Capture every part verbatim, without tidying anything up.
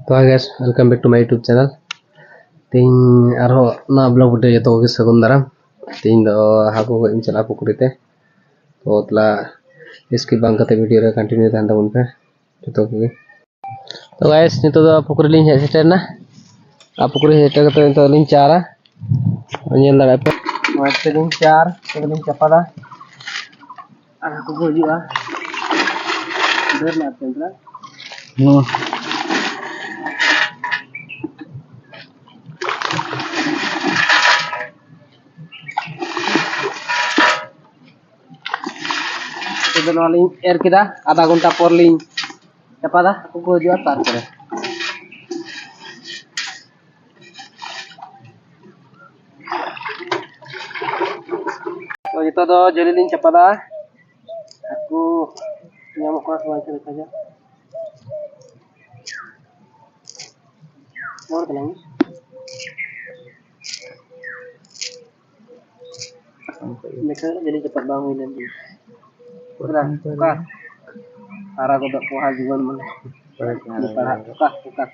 ᱛᱚ guys, welcome back to my YouTube channel. ᱛᱮᱦᱮᱧ ᱟᱨᱦᱚᱸ ᱱᱟᱣᱟ vlog video, ᱡᱚᱛᱚ ᱠᱚᱜᱮ ᱥᱟᱹᱜᱩᱱ ᱫᱟᱨᱟᱢ᱾ ᱛᱮᱦᱮᱧ ᱫᱚ ᱦᱟᱹᱠᱩ ᱜᱚᱡ ᱤᱧ ᱪᱟᱞᱟᱜᱼᱟ ᱯᱩᱠᱷᱨᱤ ᱛᱮ᱾ ᱛᱚ ᱛᱟᱦᱞᱮ skip ᱵᱟᱝ ᱠᱟᱛᱮ video ᱨᱮ continue ᱛᱟᱦᱮᱱ ᱛᱟᱵᱚᱱ ᱯᱮ ᱡᱚᱛᱚ ᱠᱚᱜᱮ᱾ ᱛᱚ guys, ᱱᱤᱛᱚᱜ ᱫᱚ ᱯᱩᱠᱷᱨᱤ ᱞᱤᱧ ᱦᱮᱡ ᱥᱮᱴᱮᱨ ᱮᱱᱟ᱾ ᱟᱨ ᱯᱩᱠᱷᱨᱤ ᱦᱮᱡ ᱥᱮᱴᱮᱨ ᱠᱟᱛᱮ ᱱᱤᱛᱚᱜ ᱞᱤᱧ ᱪᱟᱨᱟ᱾ ᱧᱮᱞ ᱫᱟᱲᱮᱭᱟᱜ ᱯᱮ, ᱢᱚᱡᱽ ᱛᱮᱞᱤᱧ ᱪᱟᱨ, ᱛᱮᱞᱤᱧ ᱪᱟᱯᱟᱫᱟ᱾ ᱟᱨ ᱦᱟᱹᱠᱩ ᱠᱚ ᱦᱤᱡᱩᱜᱼᱟ᱾ ᱰᱷᱮᱨ ᱧᱚᱜ ᱟᱨ ᱪᱮᱫ ᱞᱮᱠᱟ? ᱦᱩᱸ᱾ ᱛᱚᱵᱮ ᱱᱚᱣᱟ ᱞᱤᱧ ᱮᱨ ᱠᱮᱫᱟ, ᱟᱫᱷᱟ ᱜᱷᱚᱱᱴᱟ ᱯᱚᱨ ᱞᱤᱧ ᱪᱟᱯᱟᱫᱟ, ᱦᱟᱹᱠᱩ ᱠᱚ ᱦᱤᱡᱩᱜᱼᱟ ᱛᱟᱨᱯᱚᱨᱮ᱾ ᱛᱚ ᱱᱤᱛᱚᱜ ᱫᱚ ᱡᱷᱟᱹᱞᱤ ᱞᱤᱧ ᱪᱟᱯᱟᱫᱟ, ᱦᱟᱹᱠᱩ ᱧᱟᱢᱚᱜ ᱠᱟᱱᱟ ᱥᱮ ᱵᱟᱝ, ᱪᱮᱫ ᱞᱮᱠᱟ ᱡᱟ᱾ ᱨᱚᱲ ᱛᱟᱞᱟᱝ ᱢᱮ᱾ ᱢᱤᱫᱴᱟᱝ ᱡᱟᱹᱱᱤᱡ ᱪᱟᱯᱟᱫ ᱵᱟᱝ ᱦᱩᱭ ᱞᱮᱱ ᱛᱤᱧᱟ᱾ ᱚᱠᱟ? ᱦᱟᱨᱟ ᱜᱚᱫᱚᱜ ᱠᱚ ᱦᱟᱸᱜ ᱡᱩᱣᱟᱹᱱ ᱢᱟᱱᱮ᱾ ᱯᱟᱲᱦᱟᱜ ᱚᱠᱟ? ᱚᱠᱟ?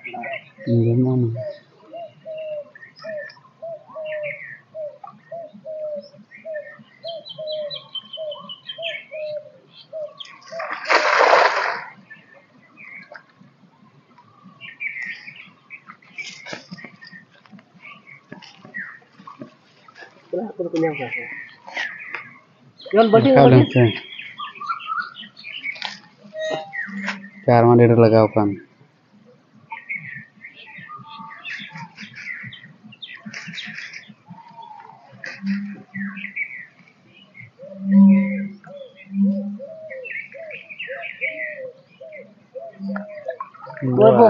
ᱦᱟᱹᱠᱩ ᱫᱚᱠᱚ ᱧᱟᱢ ᱠᱚᱣᱟ ᱥᱮ? ᱡᱮᱢᱚᱱ ᱵᱟᱹᱞᱴᱤᱱ ᱨᱟᱠᱟᱵ ᱵᱟᱹᱞᱴᱤᱱ᱾ ᱞᱮᱱ ᱥᱮ᱾ ᱪᱟᱨ ᱢᱟ ᱰᱷᱮᱨ ᱞᱟᱜᱟᱣ ᱠᱟᱱ᱾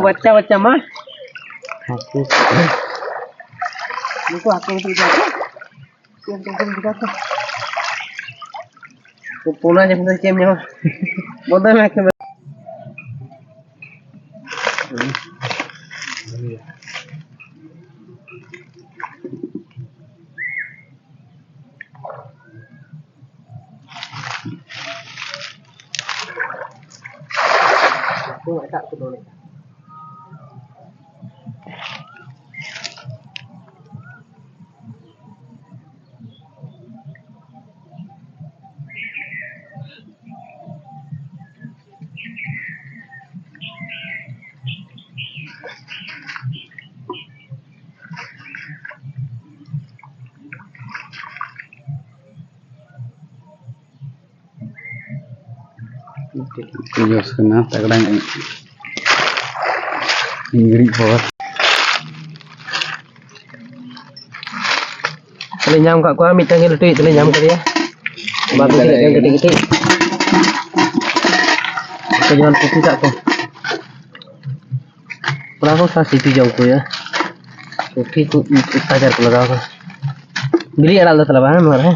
ᱵᱟᱪᱪᱟ ᱵᱟᱪᱪᱟ ᱢᱟ᱾ ᱦᱟᱹᱠᱩ᱾ ᱱᱩᱠᱩ ᱦᱟᱹᱠᱩ ᱠᱚ ᱤᱫᱤ ᱠᱚᱣᱟ᱾ ᱯᱩᱱᱟ ᱡᱚᱠᱷᱚᱱ ᱫᱚ ᱪᱮᱫ ᱮᱢ ᱧᱟᱢᱟ? ᱵᱚᱫᱚᱞ ᱢᱮ ᱮᱠᱮᱱ᱾ ᱠᱚ ᱮᱴᱟᱜ ᱠᱚ ᱫᱚᱞᱮᱫᱟ᱾ ᱡᱚᱥ ᱠᱟᱱᱟ ᱛᱟᱜᱲᱟ ᱧᱚᱜ᱾ ᱢᱤᱫ ᱜᱷᱟᱹᱲᱤᱡ ᱯᱚᱨ᱾ ᱛᱟᱦᱞᱮ ᱧᱟᱢ ᱠᱟᱜ ᱠᱚᱣᱟ, ᱢᱤᱫᱴᱟᱝ ᱜᱮ ᱞᱟᱹᱴᱩᱭᱤᱡ ᱛᱟᱞᱮ ᱧᱟᱢ ᱠᱟᱫᱮᱭᱟ᱾ ᱵᱟᱫ ᱵᱟᱹᱠᱤ ᱫᱚ ᱮᱠᱮᱱ ᱠᱟᱹᱴᱤᱡ ᱠᱟᱹᱴᱤᱡ᱾ ᱩᱱᱠᱩ ᱡᱮᱢᱚᱱ ᱯᱩᱴᱷᱤ ᱥᱟᱵ ᱠᱚ᱾ ᱚᱱᱟ ᱠᱚ ᱥᱟᱶ ᱥᱤᱯᱤ ᱡᱚᱢ ᱠᱚ ᱦᱩᱭᱩᱜᱼᱟ᱾ ᱯᱩᱴᱷᱤ ᱠᱚ ᱚᱛᱛᱟᱪᱟᱨ ᱠᱚ ᱞᱟᱜᱟᱣ ᱠᱟᱱᱟ᱾ ᱵᱤᱞᱤ ᱟᱲᱟᱜ ᱞᱮᱫᱟ ᱛᱟᱞᱮ ᱵᱟᱝ ᱱᱚᱣᱟ ᱨᱮ?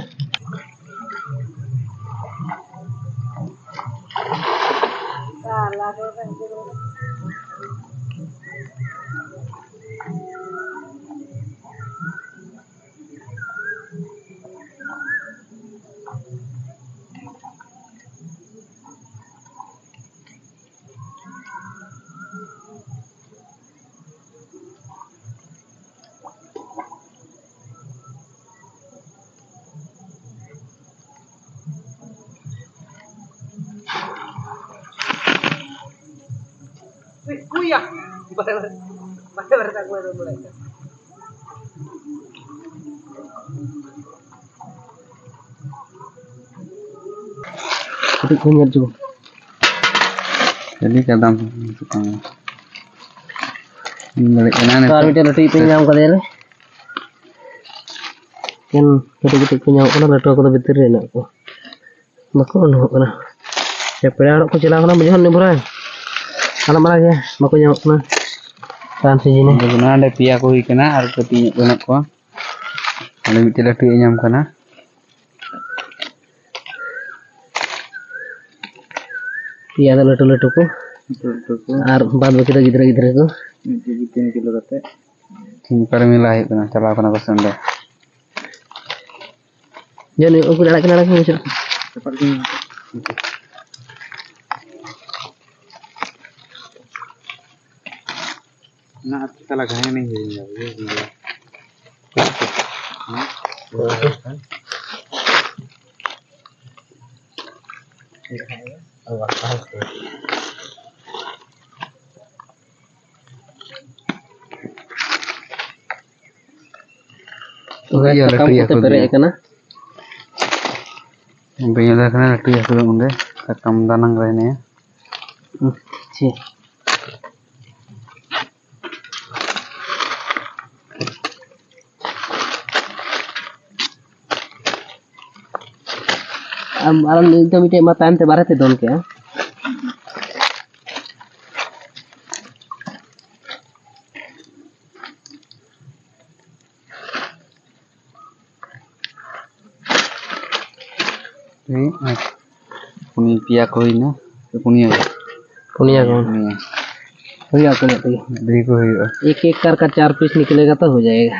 ᱠᱟᱹᱴᱤᱡ ᱠᱚ ᱧᱮᱞ ᱦᱚᱪᱚ ᱠᱚ᱾ ᱟᱹᱰᱤ ᱠᱟᱫᱟᱢ ᱥᱟᱠᱟᱢ᱾ ᱤᱧ ᱫᱟᱲᱮᱭᱟᱜ ᱠᱟᱱᱟ ᱛᱚ, ᱟᱨ ᱱᱤᱛᱚᱜ᱾ ᱢᱤᱫᱴᱮᱱ ᱞᱟᱹᱴᱩ ᱤᱯᱤᱞ ᱧᱟᱢ ᱠᱟᱫᱮᱭᱟᱞᱮ᱾ ᱮᱠᱮᱱ ᱠᱟᱹᱴᱤᱡ ᱠᱟᱹᱴᱤᱡ ᱠᱚ ᱧᱟᱢᱚᱜ ᱠᱟᱱᱟ, ᱞᱟᱹᱴᱩ ᱠᱚᱫᱚ ᱵᱷᱤᱛᱤᱨ ᱨᱮ ᱦᱮᱱᱟᱜ ᱠᱚᱣᱟ, ᱵᱟᱠᱚ ᱩᱰᱩᱠᱚᱜ ᱠᱟᱱᱟ᱾ ᱥᱮ ᱯᱮᱲᱟ ᱦᱚᱲᱚᱜ ᱠᱚ ᱪᱟᱞᱟᱣ ᱠᱟᱱᱟ, ᱵᱩᱡᱷᱟᱹᱣ ᱱᱤᱵᱷᱩᱨᱟᱭ᱾ ᱟᱞᱚᱢ ᱟᱲᱟᱜᱮ, ᱵᱟᱠᱚ ᱧᱟᱢᱚᱜ ᱠᱟᱱᱟ ᱨᱟᱱ ᱥᱤᱡᱤᱱ ᱨᱮ᱾ ᱟᱫᱚ ᱱᱚᱰᱮ ᱯᱮᱭᱟ ᱠᱚ ᱦᱩᱭ ᱠᱟᱱᱟ, ᱟᱨ ᱠᱟᱹᱴᱤᱡ ᱧᱚᱜ ᱠᱚ ᱦᱮᱱᱟᱜ ᱠᱚᱣᱟ᱾ ᱟᱞᱮ ᱢᱤᱫᱴᱮᱡ ᱞᱟᱹᱴᱩᱭᱤᱡ ᱮ ᱧᱟᱢ ᱠᱟᱱᱟ᱾ ᱯᱮᱭᱟ ᱫᱚ ᱞᱟᱹᱴᱩ ᱞᱟᱹᱴᱩ ᱠᱚ᱾ ᱞᱟᱹᱴᱩ ᱞᱟᱹᱴᱩ ᱠᱚ᱾ ᱟᱨ ᱵᱟᱫ ᱵᱟᱹᱠᱤ ᱫᱚ ᱜᱤᱫᱽᱨᱟᱹ ᱜᱤᱫᱽᱨᱟᱹ ᱠᱚ᱾ ᱢᱤᱫ ᱠᱮᱡᱤ ᱛᱤᱱ ᱠᱤᱞᱳ ᱠᱟᱛᱮ᱾ ᱛᱤᱦᱤᱧ ᱚᱠᱟᱨᱮ ᱢᱮᱞᱟ ᱦᱩᱭᱩᱜ ᱠᱟᱱᱟ? ᱪᱟᱞᱟᱣ ᱠᱟᱱᱟ ᱠᱚ ᱥᱮ ᱚᱸᱰᱮ? ᱡᱮ ᱱᱩᱭ ᱩᱱᱠᱩ ᱟᱲᱟᱜ ᱠᱤᱱ ᱟᱲᱟᱜ ᱠᱤᱱ ᱵᱩᱡᱷᱟᱹᱜ᱾ ᱨᱟᱯᱟᱜ ᱠᱤᱱ᱾ ᱚᱱᱟ ᱟᱨ ᱛᱟᱞᱟ ᱜᱷᱟᱸᱭ ᱱᱤᱧ ᱦᱤᱲᱤᱧ ᱫᱟ, ᱵᱩᱡᱷᱟᱹᱣ ᱠᱮᱫᱟ᱾ ᱛᱚᱵᱮ ᱤᱭᱟᱹ ᱥᱟᱠᱟᱢ ᱞᱟᱹᱴᱩ ᱤᱭᱟᱹ ᱠᱚᱛᱮ ᱠᱚ ᱯᱮᱨᱮᱡ ᱫᱤᱭᱟ᱾ ᱟᱠᱟᱱᱟ᱾ ᱵᱟᱹᱧ ᱧᱮᱞ ᱠᱟᱱᱟ ᱞᱟᱹᱴᱩ ᱤᱭᱟᱹ ᱠᱚᱫᱚ ᱚᱸᱰᱮ ᱥᱟᱠᱟᱢ ᱫᱟᱱᱟᱝ ᱨᱮ ᱦᱮᱱᱟᱭᱟ᱾ ᱟᱪᱪᱷᱟ᱾ ᱟᱢ ᱟᱨ ᱱᱤᱛᱚᱜ ᱢᱤᱫᱴᱮᱡ ᱢᱟ ᱛᱟᱭᱚᱢ ᱛᱮ ᱵᱟᱨᱦᱮ ᱛᱮ ᱫᱚᱱ ᱠᱮᱜᱼᱟ᱾ ᱦᱮᱸ, ᱟᱨ ᱯᱩᱱᱭᱟᱹ ᱯᱮᱭᱟ ᱠᱚ ᱦᱩᱭᱱᱟ, ᱥᱮ ᱯᱩᱱᱭᱟᱹ ᱦᱩᱭᱩᱜᱼᱟ? ᱯᱩᱱᱭᱟᱹ ᱠᱚ᱾ ᱯᱩᱱᱭᱟᱹ᱾ ᱦᱩᱭᱩᱜᱼᱟ, ᱯᱩᱱᱭᱟᱹ ᱛᱮᱜᱮ᱾ ᱵᱷᱟᱹᱜᱤ ᱠᱚ ᱦᱩᱭᱩᱜᱼᱟ᱾ एक एक कर का चार पीस निकलेगा तो हो जाएगा।